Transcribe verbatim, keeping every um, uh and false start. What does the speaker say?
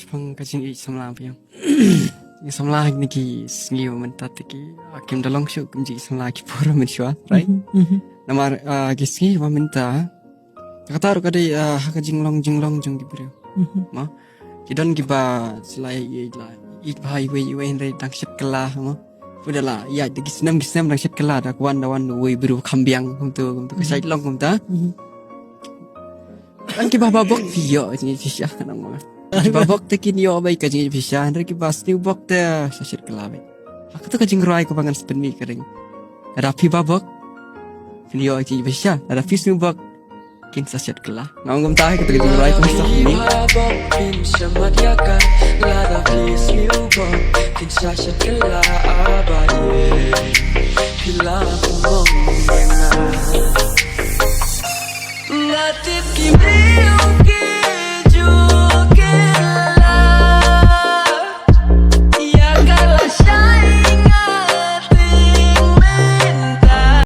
Pang ka jingïeit samla biang. Samla ha kine ki sngi ba mynta te ki, ah, kim da long shuh kim jingïeit samla ki por mynshuwa, right? Namar, ah, ki sngi ba mynta, kata ruh ka dei, ah, ha ka jinglong jinglong jong ki briew. Mo? Ki don kiba sla ïeit la ïeit bha iwei iwei hynrei dang shet kylla, mo. Pura la ïeit da ki snem ki snem dang shet kylla, da ka wan da wan uwei briew kham biang kumtu kumtu ka shait long kumta. Tang kiba babok phi ïoh jingïeit shisha, nang ma. Kiba bok te kin ïoh beit ka jingïeit shisha, hynrei kiba sniew bok te sa shet kylla beit. Ha kato ka jingrwai kaba ngan sa pynmih ka dei, lada phi babok phin ïoh jingïeit shisha, lada phi sniew bok kin sa shet kylla. Nga ong kumta ha kato ka jingrwai kaba sa pynmih. Phi babok phin shamat ïa ka, lada phi sniew bok kin sa shet kylla, aba ïeit phi la pynmong ïa nga. Nga tip ki briew